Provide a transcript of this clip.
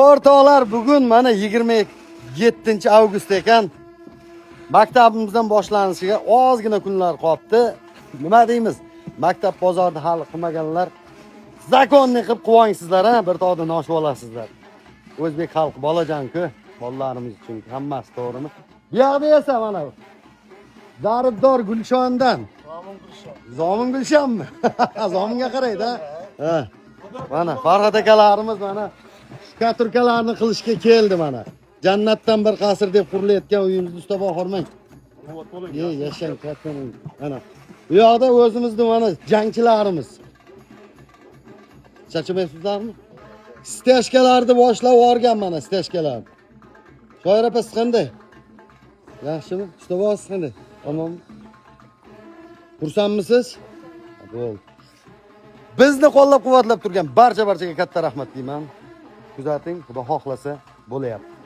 O'rtoqlar, bugun mana 27 avgust ekan. Maktabimizdan boshlanishiga ozgina kunlar qolibdi. Nima deymiz? Maktab bozorida hali qilmaganlar законный qilib quvongsizlar, ha, bir tog'da noshib olasizlar. O'zbek xalqi bolajon-ku, bolalarimiz uchun hammasi, to'g'rimi? Bu yoqda esa mana Zarbdor Gulshondan. Zomin Gulshon. Zomin Gulshanmi? Zominga qaraydi, ha. Mana Farhod akalarimiz mana штукатурка larni qilishga keldi mana. Jannatdan bir qasr deb qurilayotgan uyimizni usta hormang. Ye, yashang, katta uy. Mana. Bu yoqda o'zimizni mana jangchilarimiz. Charchamayapsizlarmi? Стяжка larni boshlab yuborgan mana стяжка lar. Shoir opa, siz qanday? Yaxshimi? Usta siz qanday? Tamommi? Xursandmisiz? Bo'ldi. Bizni qo'llab-quvvatlab turgan barcha barchaga katta rahmat deyman. Kuzating, Xudo xohlasa bo'layapti.